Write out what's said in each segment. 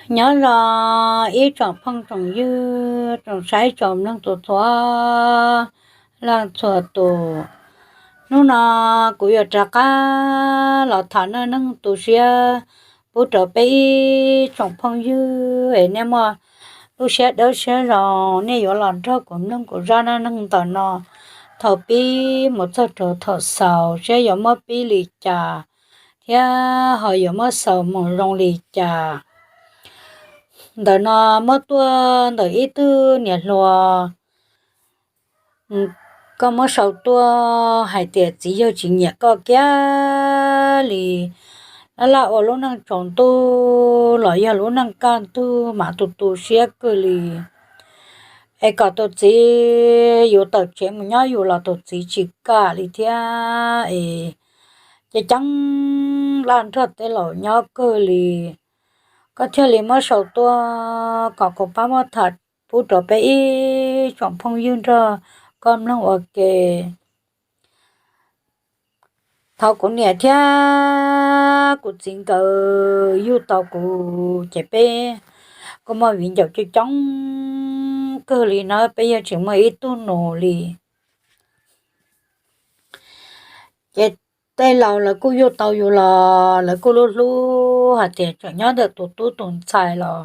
Nyob zoo ib tsoom phooj tsoom ywg, tsoom saib tsoom mloog txhua leej txhua tus. Hnub no kuv yuav rov qab los tham neej neeg tu siab pub rau peb ib tsoom phooj ywg es nej muaj lub siab dawb siab zoo, nej yuav los nrog kuv mloog kuv zaj neej neeg ntawm no thaum pib mus txog rau thaum xaus, saib yuav muab pib li cas thiab ho yuav muab xaus mus zoo li cas. Ntawm no muab tuaj ntawm ib tug niam hluas, koj muab sau tuaj hais tias txiv yawg tsis nyiam koj kiag li, laj laj ua lub neej tsaus ntuj los yog lub neej kaj ntug mas tu tu siab kawg li, es kom tus txiv yus tawm tsev mus nyob yus los tus txiv tsis kam li thiab es ces ceeb laj nrog tej laus nyob kawg li. Koj thiaj li muab sau tuaj kom kuv pab muab tham pub rau peb ib tsoom phooj ywg nrog koj mloog ua ke. Thaum kuv niam thiab kuv txiv nkawd yug tau kuv ces peb kuj muaj viv ncaus coob coob kawg li no, peb yog tsis muaj ib tug nus li. Ces tej laus lawv kuj yug tau yus los lawv kuj hlub hlub hais tias tseem nyob ntawm tus tub tus ntxhais los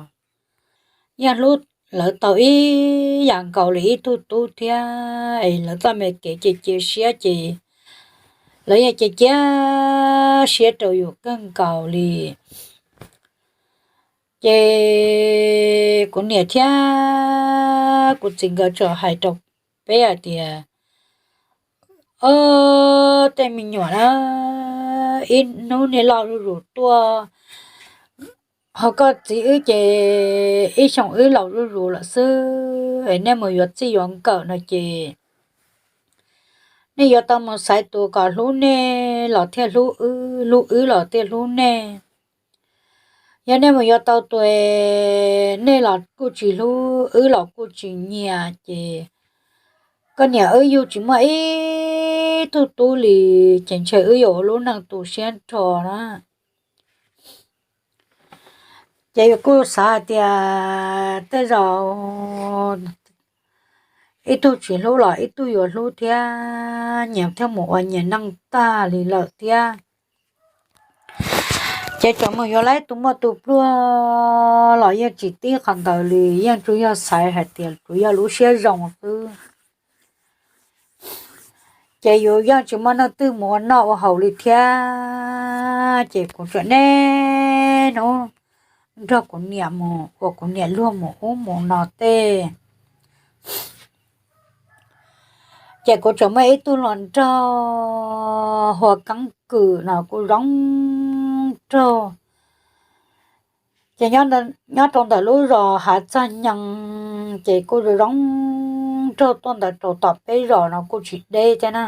yeej hlub lawv tau ib yam nkaus li ib tug tub thiab es lawv txoj me kev cia cia siab ces lawv yeej cia cia siab rau yus kawg nkaus li. Ces kuv niam thiab kuv txiv nkawd txawm hais rau peb hais tias, Ob, tej me nyuam na, ib hnub nej loj zuj zus tuaj, ho koj txiv wb ces ib xyoos wb laus zuj zus lawm xwb es nej mus yuav txij yuav nkawm no ces nej yuav tau mus xaiv tus kom hlub nej los thiaj hlub wb, hlub wb los thiaj hlub nej. Yog nej mus yuav tau tus nej los kuj tsis hlub wb los kuj tsis nyiam ces koj niam wb yug tsis muaj ib tug tub li ces ntshe wb yuav ua lub neej tu siab nrho na. Ces yus kuj xav hais tias tej zaum ib tug tsis hlub los ib tug yuav hlub thiab, nyias thiaj mus ua nyias neej tag li lawm thiab. Ces tseem mus yuav laib tus muaj tus pluag los yeej tsis tib qhov ntawd li, yeej tsuas yog xaiv hais tias tsuas yog lub siab zoo xwb. Ces yus yeej tsis muaj neeg twg mus ua noj ua haus li thiab. Ces kuv tseem niaj hnub nrog kuv niam mus ua kuv niam luag mus ub mus no tej. Ces kuv tseem muaj ib tug hluas nraug hu ua Keeb Kwm no kuj zoo nraug. Ces nyob rau ntawm lub zos Hav Txog Nyees ces kuj zoo nraug, tuaj ntawd rau tom peb zos no kuj tsis deb thiab na.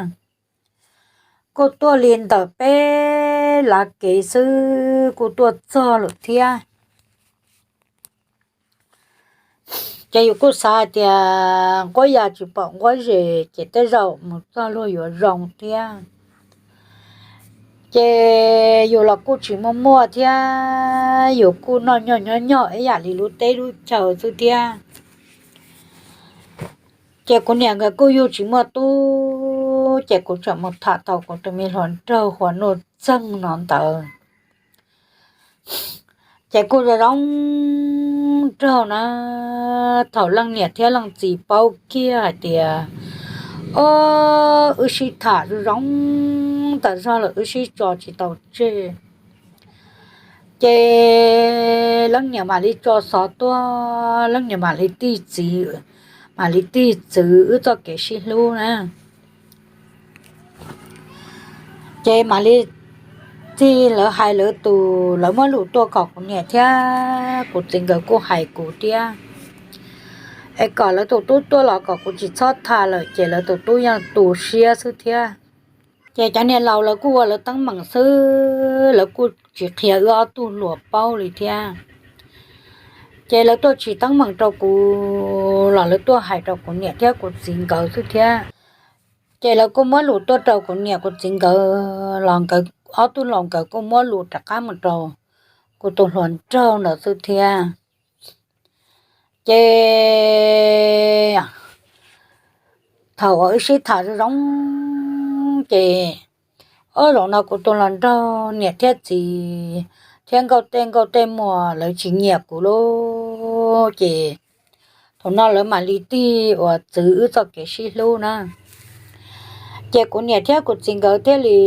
Kuj tuaj li ntawm peb lav kev xwb kuj tuaj txog lawm thiab. Ces yus kuj xav hais tias nquab ya tsis pom nquab zes ces tej zaum mus txog luag yuav zoo thiab. Ces yus los kuj tsis muaj muaj thiab, yus kuj noj nyuag nyob nyog ib yam li lub teb lub chaw xwb thiab. Ces kuv niam nkawd kuj yug tsis muaj tub, ces kuv tseem mus tham tau kuv tus me hluas nraug hu ua Nuj Txeeg no ntawd. Ces kuj zoo zoo nraug na, thaum leej niam thiab leej txiv paub kiag hais tias, o, wb sib tham zoo zoo tas zog lawm wb sib tso tsis tau tseg. Ces leej niam mam li tso xov tuaj, leej niam mam li tig txiv, mam li tig txwv wb txoj kev sib hlub na. Ces mam li tig lawv hais lawv tus, lawv muab lus tuaj kom kuv niam thiab kuv txiv nkawd kuj hais kuv thiab, es kom lawv tus tub tuaj los kom kuv tsis txhob tham lawm ces lawv tus tub yeej tu siab xwb thiab. Ces cov niam laus lawv kuj ua lawv teeb meem xwb, lawv kuj tsis qhia wb ob tug hluas paub li thiab. Ces lawv tuaj tsim teeb meem rau kuv los lawv tuaj hais rau kuv niam thiab kuv txiv nkawd xwb thiab. Ces lawv kuj muab lus tuaj rau kuv niam kuv txiv nkawd los nkawd ob tug laus nkawd kuj muab lus rov qab mus rau kuv tus hluas nraug ntawd xwb thiab. Ces thaum uas wb sib tham zoo zoo ces, ob zaug no kuv tus hluas nraug niam thiab txiv thiab nkauj tej nkauj tej muam lawv tsis nyiam kuv lawm ces thaum no lawv mam li tig uas txwv wb txoj kev sib hlub na. Ces kuv niam thiab kuv txiv nkawd thiaj li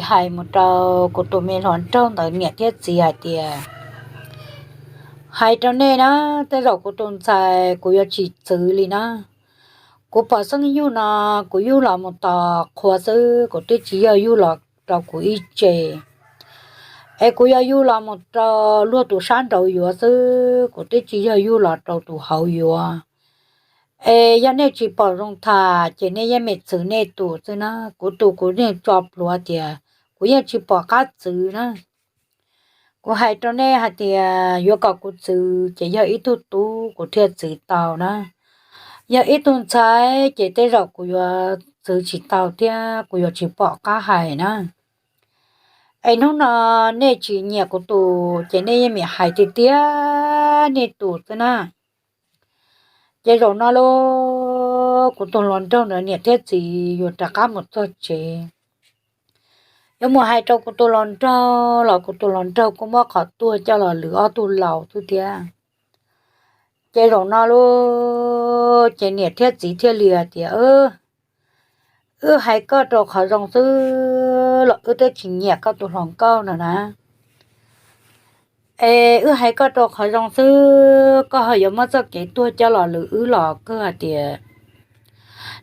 hais mus rau kuv tus me hluas nraug ntawd niam thiab txiv hais tias, hais rau nej na, tej zaum kuv tus ntxhais kuv yuav tsis txwv li na. Kuv pom xeeb yug no, kuv yug los mus tos qhua xwb, kuv twb tsis yog yug los rau kuv ib tse. Es kuv yog yug los mus rau luag tus sab nraud yuav xwb, kuv twb tsis yog yug los rau tus hauv yuav. Es yog nej tsis pom zoo tham ces nej yeej meem txwv nej tus xwb na, kuv tus kuv yeej tso plhuav tias kuv yeej tsis pom qab txwv na. Kuv hais rau nej hais tias yuav kom kuv txwv ces yog ib tug tub kuv thiaj txwv tau na. Yog ib tug ntxhais ces tej zaum kuv yuav txwv tsis tau thiab kuv yuav tsis pom qab hais na. Es hnub no nej tsis nyiam kuv tus ces nej yeej meem hais tiag tiag nej tus xwb na. Ces zaum no los kuv tus hluas nraug ntawd niam thiab txiv yuav rov qab mus txog tsev, yuav mus hais rau kuv tus hluas nraug los kuv tus hluas nraug kuj muab qhov tuag coj los lwm ob tug laus xwb thiab. Ces zaum no los ces niam thiab txiv thiaj li hais tias, wb hais koj rau qhov zoo xwb los wb twb tsis nyiam koj tus hluas nkauj no na. Es wb hais koj rau qhov zoo xwb, koj ho yuav muab txoj kev tuag coj los lwm wb los kawg hais tias,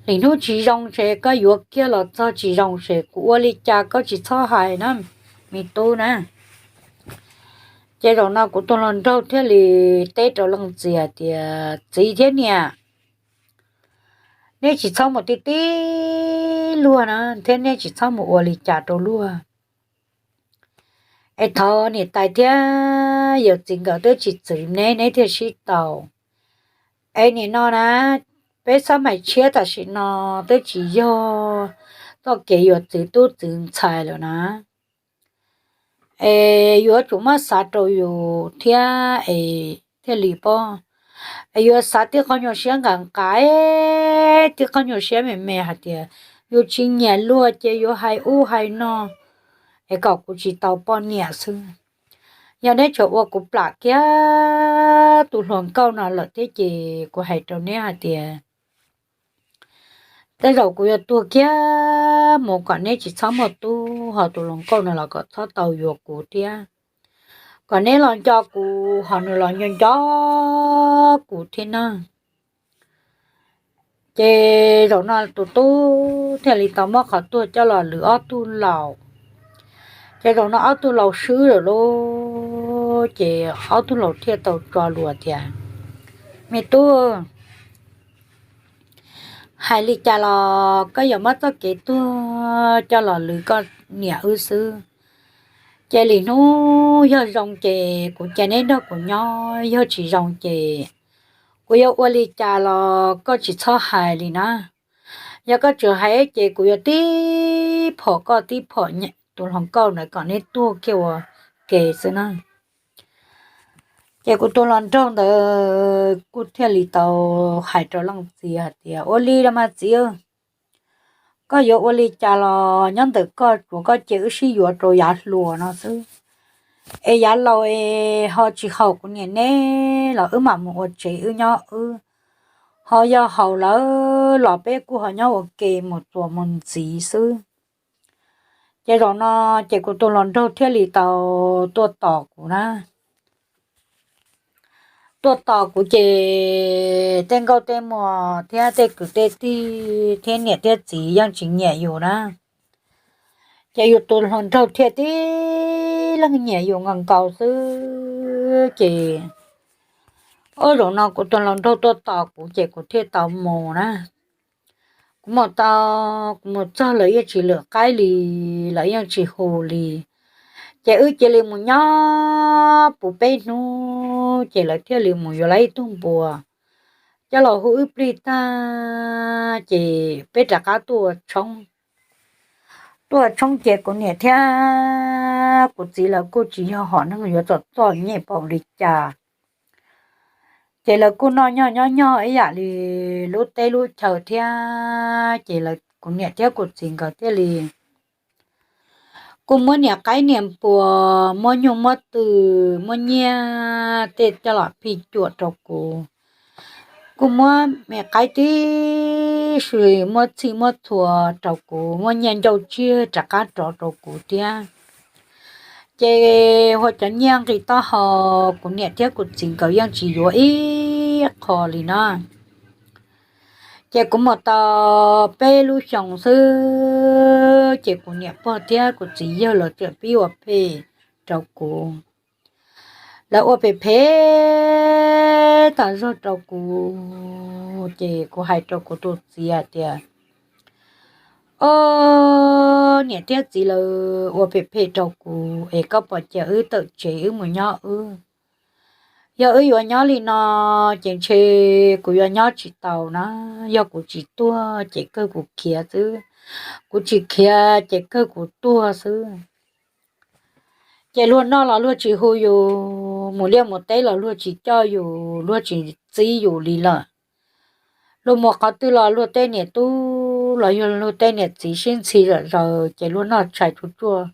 lwm hnub tsis zoo ces koj yuav kiag los txog tsis zoo ces kuv ua li cas koj tsis txhob hais na, me tub na. Ces zaum no kuv tus hluas nraug thiaj li teb rau leej txiv hais tias, txiv thiab niam, neb tsis txhob mus tib tib luag na, thiab neb tsis txhob mus ua li cas rau luag. Es thaum niam tais thiab yawm txiv nkawd twb tsis txwv neb, neb thiaj sib tau. Es nim no na, peb xab mais tshiab tam sim no twb tsis yog txoj kev yuav txwv tub txwv ntxhais lawm na. Es yuav tsum muab xav rau yus thiab es thiaj li pab, es yuav xav tib qho nyuag siab nqaim nqaim, tib qho nyuag siab me me hais tias yus tsis nyiam luag ces yuav hais ub hais no, es kom kuv tsis tau poj niam xwb. Yog neb tseem ua kuv plam kiag tus hluas nkauj no lawm thiab ces kuv hais rau neb hais tias, tej zaum kuv yuav tuag kiag mus kom neb tsis txhob muaj tub, ho tus hluas nkauj no los kom txhob tau yuav kuv thiab, kom neb los nco kuv ho nws los nco nco kuv thiab na. Ces zaum no tus tub thiaj li tau muab qhov tuag coj los lwm ob tug laus. Ces zaum no ob tug laus swb lawm lauj, ces ob tug laus thiaj tau tso lus tias, me tub, hais li cas los koj yuav muab txoj kev tuag coj los lwm koj niam wb xwb. Ces lwm hnub yog zoo ces kuv cia neb nrog kuv nyob, yog tsis zoo ces kuv yuav ua li cas los koj tsis txhob hais li na. Yog koj tseem hais ces kuv yuav tib phom koj tib phom tus hluas nkauj ntawd kom neb tuag kiag ua ke xwb na. Ces kuv tus hluas nraug ntawd kuj thiaj li tau hais rau leej txiv hais tias, ua li los mas txiv, koj yuav ua li cas los nyob ntawm koj, tsuav koj cia wb sib yuav rau yav hluas no xwb. Es yav laus es ho tsis haum kuv niam neb los wb mam mus ua tsev wb nyob wb, ho yog haum lawm los peb kuj ho nyob ua ke mus txuas mus ntxiv xwb. Ces zaum no ces kuv tus hluas nraug thiaj li tau tuaj tos kuv na. Tuaj tos kuv ces tej nkauj tej muam thiab tej kwv tej tij thiab niam thiab txiv yeej tsis nyiam yus na. Ces yus tus hluas nraug thiaj tib leeg nyiam yus nkaus nkaus xwb ces, ob zaum no kuv tus hluas nraug tuaj tos kuv ces kuv thiaj tau mus na. Kuv mus tau, kuv mus txog lawv yeej tsis lwm qaib li, lawv yeej tsis hu li. Ces wb cia li mus nyob puv peb hnub ces lawv thiaj li mus yuav lawv ib tug npua coj los hu wb plig tag ces peb rov qab tuaj ua tshoob. Tuaj ua tshoob ces kuv niam thiab kuv txiv lawv kuj tsis yog hom neeg yuav txom txom nyem npaum li cas. Ces lawv kuj noj nyob nyob nyob ib yam li lub teb lub chaw thiab, ces kuv niam thiab kuv txiv nkawd thiaj li kuj muab niam qaib niam npuas, muab nyuj muab twm, muab nyiaj tej coj los phij cuam rau kuv. Kuj muab me qaib tib si, muab txhij muab txhua rau kuv, muab nyiaj ncauj tsiag rov qab rov rau kuv thiab. Ces hua cov nyiaj nqi taub hau, kuv niam thiab kuv txiv nkawd yeej tsis yuav ib qho li no. Ces kuv mus tau peb lub xyoo xwb, ces kuv niam pog thiab kuv txiv yawg lawv txawm pib ua phem rau kuv. Lawv ua phem phem tas zog rau kuv, ces kuv hais rau kuv tus txiv hais tias, Ob, niam thiab txiv lawv ua phem phem rau kuv es koj puas cia wb tawm tsev wb mus nyob wb? Yog wb yuav nyob li no ces ntshe kuv yuav nyob tsis tau na. Yog kuv tsis tuag ces kawg kuv khiav xwb, kuv tsis khiav ces kawg kuv tuag xwb. Ces luag noj los luag tsis hu yus, mus liaj mus teb los luag tsis coj yus, luag tsis txib yus li lawm. Luag mus qhov twg los luag tej niam tub los yog luag tej niam txiv sib ntxhi zom zaws, ces luag noj tshais tsuj tsuaj,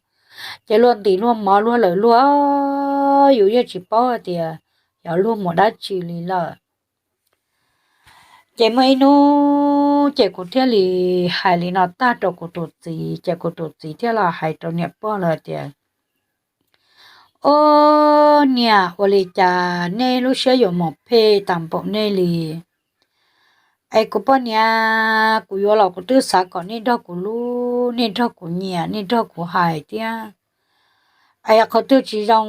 ces luag ntim luag mov luag lawm luag, yus yeej tsis paub hais tias yog luag mus dab tsi li lawm. Ces muaj ib hnub ces kuv thiaj li hais li no tag rau kuv tus txiv, ces kuv tus txiv thiaj los hais rau niam pog lawv tias, Ob niam, ua li cas nej lub siab yuav mus phem tas npaum nej li? Es kuv poj niam, kuv yuav los kuv twb xav kom nej nrog kuv hlub, nej nrog kuv nyiam, nej nrog kuv hais thiab. Es qhov twg tsis zoo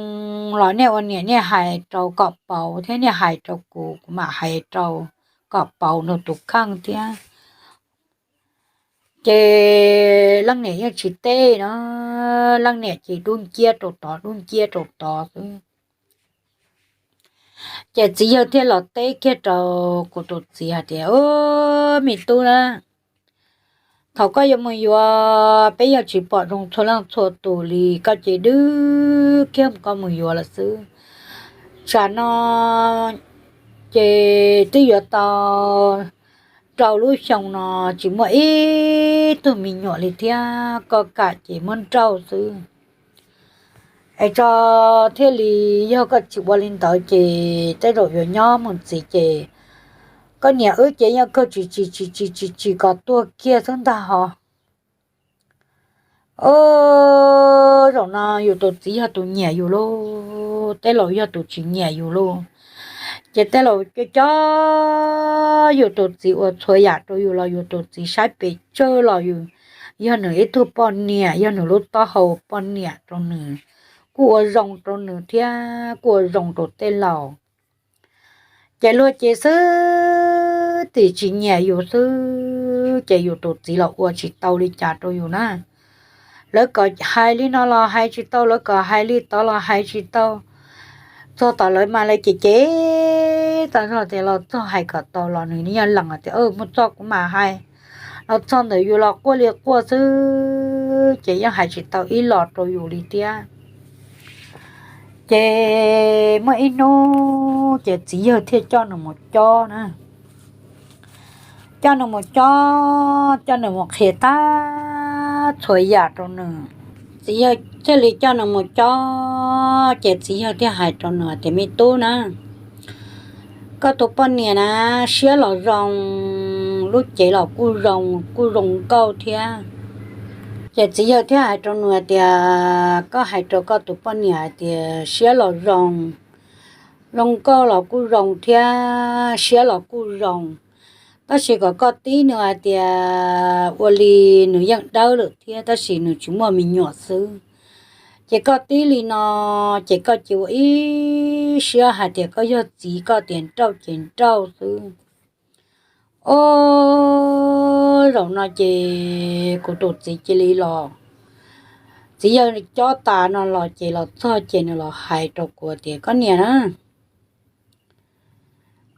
los nej ua niam nej hais rau kom pauv thiab nej hais rau kuv, kuv mam hais rau kom pauv nws tus kheej thiab. Ces leej niam yeej tsis teb no, leej niam ces dub nciab rau tod dub nciab rau tod xwb. Ces txiv yawg thiaj los teb kiag rau kuv tus txiv hais tias, Ob, me tub na, thaum koj yuav mus yuav peb yog tsis pom zoo txhua leej txhua tus li, koj ces dwb kiag koj mus yuav lawm xwb. Tsam no ces twb yuav tau rau lub xyoo no tsis muaj ib tug me nyuam li thiab, koj kam ces muab nrauj xwb. Es tso thiaj li, yog koj tsis ua li ntawd ces tej zaum yuav nyob mus ntxiv ces koj niam wb ces yeej kawg tsis tsis tsis tsis tsis tsis kom tuag kiag xwb ntag ho. Ob, zaum no yus tus txiv yog tus nyiam yus lauj, tej laus yog tus tsis nyiam yus lauj. Ces tej laus cov cov yus tus txiv ua txhua yam rau yus los yus tus txiv saib pes tsawg los yus yog nws ib tug poj niam, yog nws lub taub hau poj niam rau nws, kuj ua zoo rau nws thiab kuj ua zoo rau tej laus. Ces luag ces xwb tim tsis nyiam yus xwb, ces yus tus txiv los ua tsis tau li cas rau yus na. Lawv kom hais li no los hais tsis tau, lawv kom hais li tod los hais tsis tau. Txog tom lawv mas lawv ces ces tag zog tias los txog hais kom tau los nws yeej lees tias, Muaj txoj kuv mam hais. Los txog ntawm yus los quaj li quaj xwb, ces yeej hais tsis tau ib los rau yus li thiab. Ces muaj ib hnub ces txiv yawg thiaj coj nws mus cob na. Coj nws mus cob, coj nws mus qhia tag txhua yam rau nws. Txiv yawg thiaj li coj nws mus cob, ces txiv yawg thiaj hais rau nws tias, Me tub na, koj tus poj niam na, siab los zoo, lub cev los kuj zoo, kuj zoo nkauj thiab. Ces txiv yawg thiaj hais rau nws tias, Koj hais rau koj tus poj niam hais tias siab los zoo, zoo nkauj los kuj zoo thiab, siab los kuj zoo. Tab sis kom koj tib nws hais tias ua li nws yeej dawb lawm thiab tab sis nws tsis muaj me nyuam xwb. Ces koj tib li no, ces koj cia ua ib siab hais tias koj yog txiv koj tias nrauj ces nrauj xwb. Ob, zaum no ces kuv tus txiv cia li los, txiv yawg cob tas no los ces los txog ces nws los hais rau kuv tias, Koj niam na,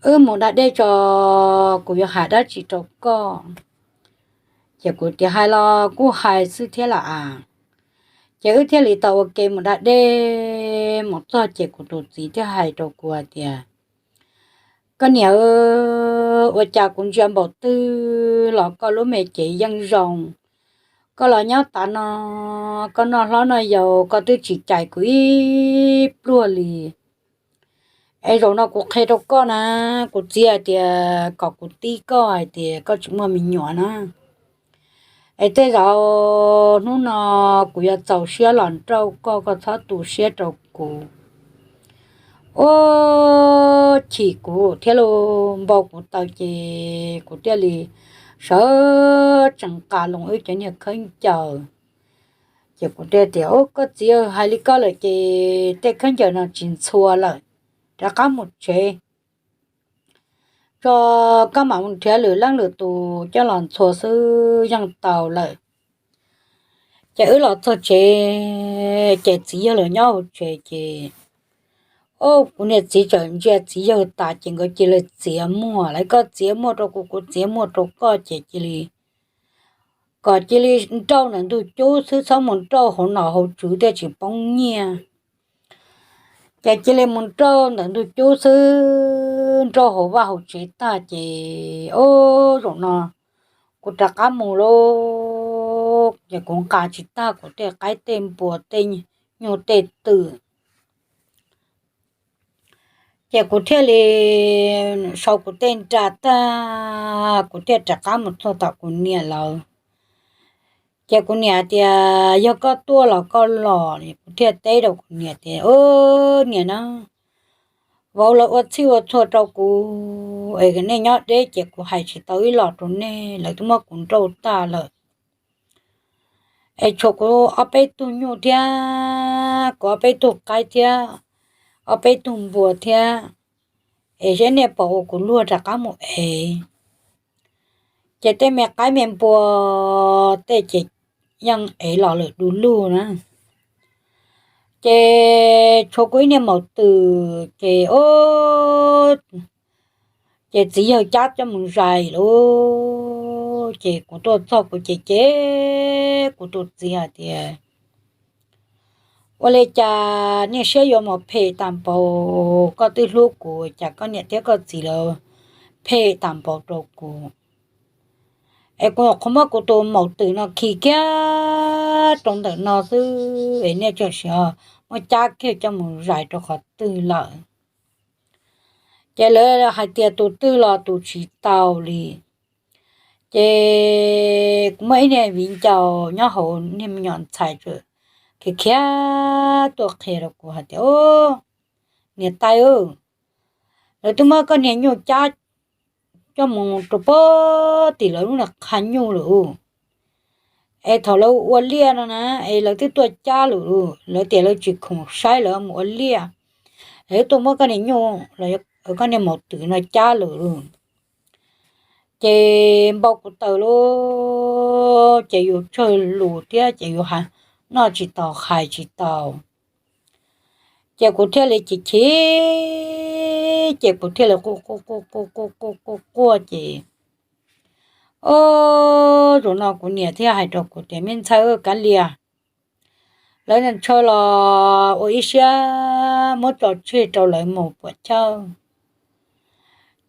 wb mus da dej tso, kuv yuav hais dab tsi rau koj. Ces kuv tias, Hais los kuj hais xwb thiab lam as. Ces wb thiaj li tau ua ke mus da dej, mus txog ces kuv tus txiv thiaj hais rau kuv hais tias, Koj niam, ua cas kuv ntsia npaum twg los koj lub me cev yeej zoo. Koj los nyob tav no, koj noj hlob noj yau koj twb tsis cais kuv ib pluag li. Es zaum no kuv qhia rau koj na, kuv txiv hais tias kom kuv tib koj hais tias koj tsis muaj me nyuam na. Es tej zaum hnub no kuv yuav txaus siab los nrauj koj, koj txhob tu siab rau kuv. Ua chim kuv thiab los npau kuv taws ces kuv thiaj li sawv tsees nqa loo wb cov niag khaub ncaws. Ces kuv thiaj tias, Ub, koj txiv, hais li koj lawm ces tej khaub ncaws no tsis ntxhua lawm, rov qab mus tsev tso, koj mam mus nrhiav lwm leej lwm tus coj los ntxhua xwb yeej tau lawm. Ces wb los txog tsev, ces txiv yawg los nyob hauv tsev ces, o, kuv niam txiv txawm ntsia txiv yawg tas ces nkawd cia li txiav muag, lawv koj txiav muag rau kuv, kuv txiav muag rau koj ces cia li kom cia li nrauj ntawm ntug cub xwb, txhob mus nrauj hauv nom hauv tswv thiaj tsis poob nyiaj. Ces cia li mus nrauj ntawm ntug cub xwb, nrauj hauv vaj hauv tsev tag ces, o, zaum no kuv rov qab mus lauj, ces kuv nqa tsis tag kuv tej qaib tej npua tej nyuj tej twm. Ces kuv thiaj li sau kuv tej nra tag, kuv thiaj rov qab mus txog tom kuv niam lawv. Ces kuv niam tias, Yog koj tuaj los koj los? Kuv thiaj teb rau kuv niam tias, Niam na, vauv lawv ua txhij ua txhua rau kuv es nej nyob deb ces kuv hais tsis tau ib los rau nej, lawv twb muab kuv nrauj tag lawm. Es tshuav kuv ob peb tug nyuj thiab, kuv ob peb tug qaib thiab, ob peb tug npua thiab, es seb nej puas ua kuv luag rov qab mus ev. Ces tej me qaib me npua tej ces yeej ev los lawm du lug na. Ces tshuav kuv ib niag maum twm ces, o, ces txiv yawg cab coj mus zais lauj. Ces kuv tuaj txog kuv ces cem kuv tus txiv hais tias, Ua li cas niaj siab yuav mus phem tas npaum, koj twb hlub kuv, cas koj niam thiab koj txiv lawv phem tas npaum rau kuv? Es kuv nyuam qhuav muab kuv tus maum twm no khi kiag rau ntawm no xwb es nej tseem muab cab kiag coj mus zais rau qhov twg lawm? Ces lawv hais tias tus twg los tus tsis tau li. Ces kuv muaj ib niag viv ncaus nyob hauv, niag me nyuam ntxhais txawm khiav khiav tuaj qhia rau kuv hais tias, Niam tais, lawv twb muab koj niag nyuj cab coj mus rau pem tim lawv lub niag qhov nyuj lawm. Es thaum lawv ua liaj no na, es lawv twb tuaj cab lawm, lawv tias lawv tsis khoom saib lawv mus ua liaj, lawv twb tuaj muab koj niag nyuj, koj niag maum twm no cab lawm. Ces npau kuv taws lauj, ces yus tsawg lus thiab ces yus noj tsis tau hais tsis tau. Ces kuv thiaj li chim chim, ces kuv thiaj li quaj quaj quaj quaj quaj quaj quaj ces, o, zaum no kuv niam thiaj hais rau kuv tias, Me ntxhais, kav liam, lawv ntshaw los ua ib siab muab tso tseg rau lawv mus puam chawj.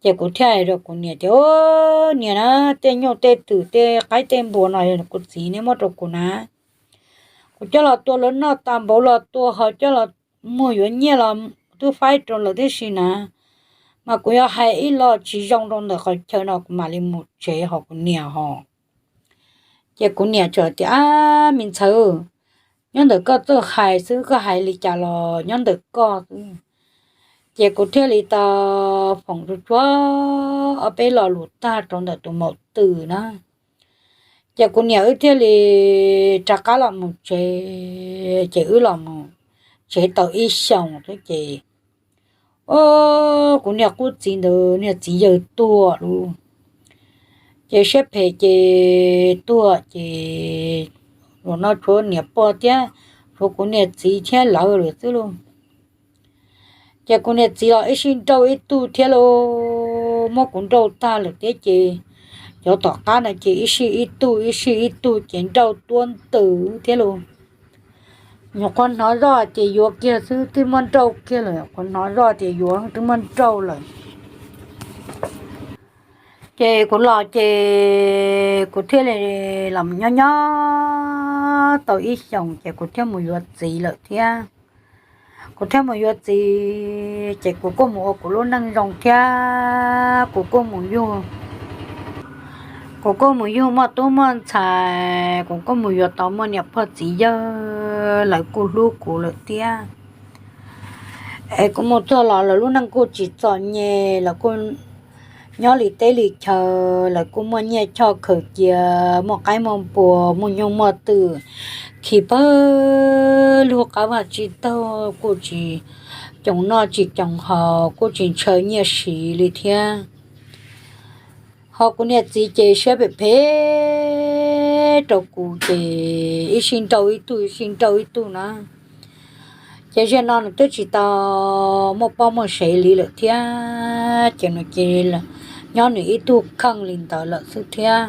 Ces kuv thiaj hais rau kuv niam tias, Niam na, tej nyuj tej twm tej qaib tej npua no yog kuv txiv neb muab rau kuv na. Kuv coj los tua lawv noj tas npaum los tua, ho coj los muag yuav nyiaj los twb faib rau lawv tib si na. Mas kuv yuav hais ib lo tsis zoo rau ntawm qhov chaw no kuv mam li mus tsev ho kuv niam ho. Ces kuv niam txawm tias, Ab, me ntxhais, nyob ntawm koj txawj hais xwb, koj hais li cas los nyob ntawm koj xwb. Ces kuv thiaj li tau foom tsuag tsuag ob peb lo lus tag rau ntawm tus maum twm na. Ces kuv niam wb thiaj li rov qab los mus tsev, ces wb los mus tsev tau ib xyoos xwb ces, o, kuv niag qub txiv ntawd niag txiv yawg tuag lauj. Ces siab phem ces tuag ces, zaum no tshuav niam pog thiab, tshuav kuv niag txiv thiab lawv lawm xwb lauj. Ces kuv niag txiv los ib sij nrauj ib tug thiab lauj, muab kuv nrauj tag lawm thiab ces, cov tom qab no ces ib sij ib tug ib sij ib tug ces nrauj tuab ntws thiab lauj. Nyuam qhuav hnov zoj ces yuav kiag xwb twb muab nrauj kiag lawm, nyuam qhuav hnov zoj tias yuav twb muab nrauj lawm. Ces kuv los ces kuv thiaj li los nyob nyob tau ib xyoos ces kuv thiaj mus yuav txiv lawm thiab. Kuv thiaj mus yuav txiv ces kuv kuj mus ua kuv lub neej zoo thiab kuv kuj mus yug, kuv kuj mus yug muaj tub muaj ntxhais, kuv kuj mus yuav tau muaj niam pog txiv yawg, lawv kuj hlub kuv lawm thiab. Es kuv mus txog los lawv lub neej kuj tsis txom nyem, lawv kuj nyob li teb li chaw, lawv kuj muaj nyiaj choj khaws cia, muaj qaib muaj npua, muaj nyuj muaj twm, khi pawg lug qab vaj tsib taug, kuj tsis coos noj tsis coos haus, kuj tsis ntshaw nyiaj siv li thiab. Ho kuv niam txiv ces siab phem phem rau kuv ces ib sij nrauj ib tug ib sij nrauj ib tug na. Ces zaum no nws twb tsis tau muaj poj muaj sev li lawm thiab ces nws cia li nyob nws ib tug kheej li ntawd lawm xwb thiab.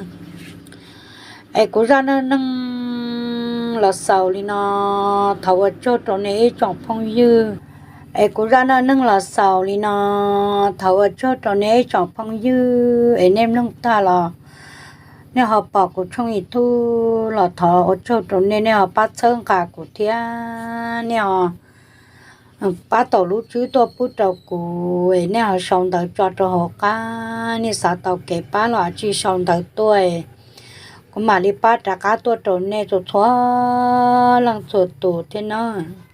Es kuv zaj neej neeg los xaus li no, thov ua tsaug rau nej ib tsoom phooj ywg. Es kuv zaj neej neeg los xaus li no, thov ua tsaug rau nej ib tsoom phooj ywg es nej mloog tag los nej ho pom kuv tshooj YouTube los thov ua tsaug rau nej, nej ho pab txhawb nqa kuv thiab nej ho pab taus lub tswb tuaj pub rau kuv es nej ho sau ntawv tso rau hauv qab, nej xav tau kev pab los tsis sau ntawv tuaj, kuv mam li pab rov qab tuaj rau nej txhua txhua leej txhua tus thiab nawb.